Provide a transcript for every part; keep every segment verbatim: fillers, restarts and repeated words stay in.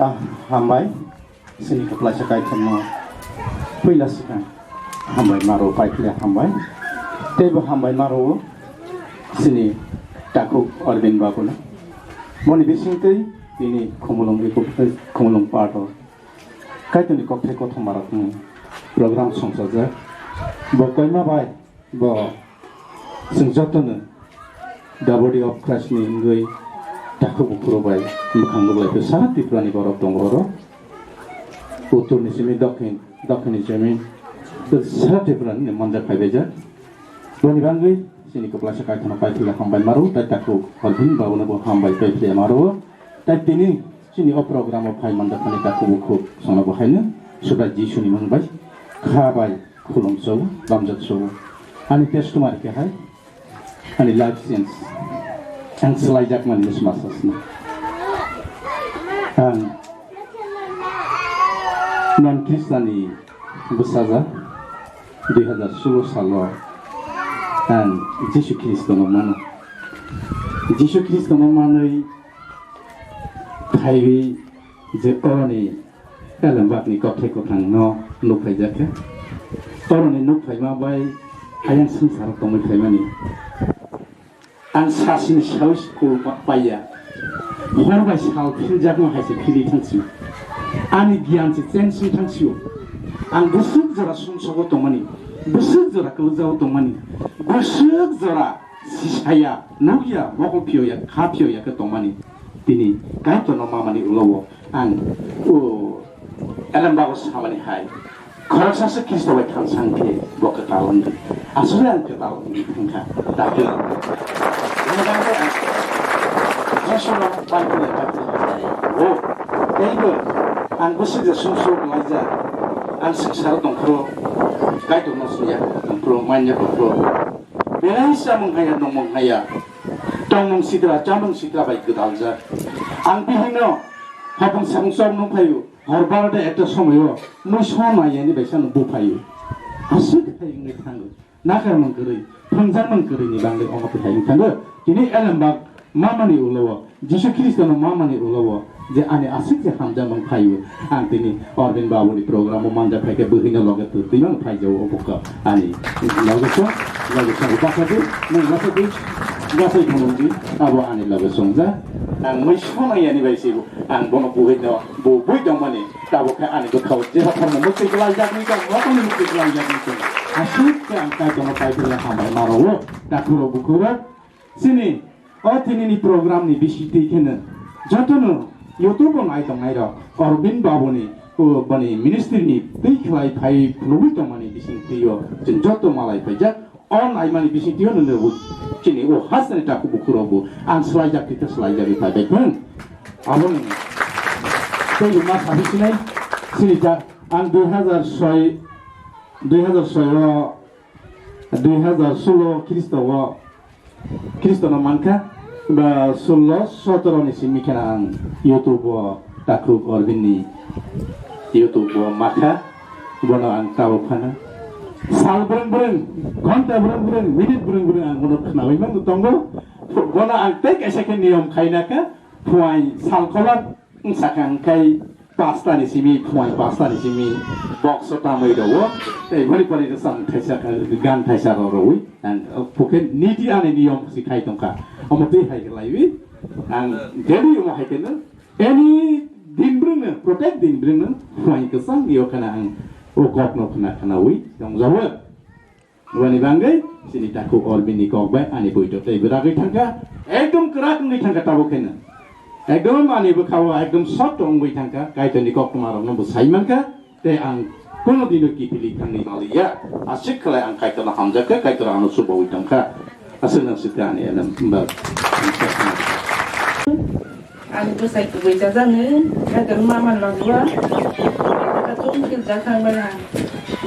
Ah, hambai, sini kwplaisa kaithomno puila swkang hambai maro, paikhle hambai, teibo hambai maro sini takhuk Arvind babuno. Moni bisingtwi tini Khumulwng, Khumulwng parto Kaitorni kokthai kothoma rokni program songchajak. Bo koima bai bo chwng jotono the body of Christ ni wngwi takhuk bukhurok bai mwkhang nuklaikha sara Tripura ni borok tongo oro. Uttor ni simi dokhin, dokhin ni simi sara Tripura ni manjak phaibaijak. Boni bagwi chini kwplaisa kaithomno paikhle hambai maro, tai takhuk Arvind babuno bo hambai paikhle maro. Tai tini chini o program o phai manjak mani takhuk bukhuk songno bo haino Subrai Jisuni mung bai kha bai khulumsao, lamjaksao. Ani testimony khe hai, ani life change. Ang swlaijakmani bwsma sasno. Ang non Khristani bwsajak, dui hazar solo salo ang Jisu Khristono mano. Jisu Khristono manwi phaiwi je oroni Elembakni kokthai kwthangno nukphaijakha. Oroni nukphaima bai ayang swngcharo tongwi phaimani. Ang sasini sawi school pa-, paiya. Hor bai sal philjakma hai se philwi thangsio. Ani giyan se chenswi thangsio. Ang bwswk jora sumsogo tongmani, bwswk jora kwbjao tongmani, bwswk jora sisaya, nukya, mokol phiyoya, kha phiyoya khe tongmani. Tini Kaitorno mamani ulo o ang, o, Elembago samani hai. Khoroksa se Khristo bai thangsang khe bo kwtal wngdi. Aswk ang kwtal wngdi thangkha. Dakhe. Amo dangkhe ang Jisuno Bible bai thangsang khe. O, teibo ang bwswk je sumsok laijak. Ang swngcharo tongphuru Kaitorno swiya tongphuru, manya tongphuru. Belai samung haya, nongmung haya. Tongmung sitra, chamung sitra bai gwdaljak. Ang bihikno hapung samung chok nung phaio. Hor barota ekta somoio mui soma yani bai sano buphaio. Aswk khai wngwi thango. Nakarmung kwrwi, phwrwngjakmung kwrwini bagwi omo kwthai wng thango. Tini Elembak mamani ulo o, Jisu Khristono mamani ulo o, je ani aswk je hamjakmung phaio. Ang tini Arvind babuni program o manjak phaikhe bwhwino loge twtwimano phaijao o bukha ani loge song, loge song bwsadi, nang bwsadi, bwsai thangdi, abo ani loge songja. Ang mui sona yani bai sibo, ang bono bwhwino, bo bui tongmani. Tabuk khe ani bwkhao jeba tharmung mwtwi kwlaijaknwi tong, mokol ni mwtwi kwlaijaknwi tong. Aswk khe ang Kaitorno Kaitorno hambai maro o, takhurok bukhurok. Chini o tinini program ni bisingtwi kheno jotono YouTube o nai tongnairok Arvind babuni, o boni ministry ni twi khlai phai phunugwi tongmani bisingtwi o chwng joto malai phaijak. O naimani bisingtwi o nini bo chini o hasteni takhuk bukhurok bo ang swlaijak khe swlaijagwi phaibai thung. Aboni tei ma sabi sinai sini ta ang dui hazar soi, dui hazar soi o, dui hazar solo Khristo o, Khristono mankha ba solo sotoro ni simi kheno ang YouTube o takhuk Arvind ni YouTube o makha. Bono ang tabuk phano sal brwng brwng, ghonta brwng brwng, minute brwng brwng ang bono khnaui manwi tongo. Bono ang tei kaisa khe niyom khaina kha, phuai sal kolok wngsa kha, hwnkhe pasta ni simi, phuai pasta ni simi box o tamwi rwo, tei boni pore rwchapmung thaisa, gan thaisa rw rwi ang phuke niti ani niyom si khai tongkha. Omo twi hai khe laiwi ang daily omo hai khe no Ani din brwngno, protek din brwngno, phuaing kwchang ni okhana ang o kokno khna khnaui tongjago. Wani bangwi chini takhuk Arvind ni kok bai ani boito tei bwragwi thangkha, ekdom kwrak wngwi thangkha tabuk khaino. Ekdom ani bwkhao ekdom sot wngwi thangkha, Kaitorni koktwma rokno bo sai mankha. Tei ang kono dino kiphilwi thangwi maliya. Aswk khlai ang Kaitorno hamjakha, Kaitor ano chubaui tongkha. Aswk nang site ani elem hwnba. Ani bwsai kubui chajakni, Kaitor mama logwa. Kaitor tong kil jak thang bana.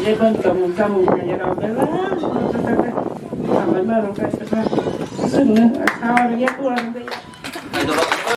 Jebon tong chamung kaya rok bela. Hambai ma rok Kaitor. Aswk nang sawar ya kuar bai.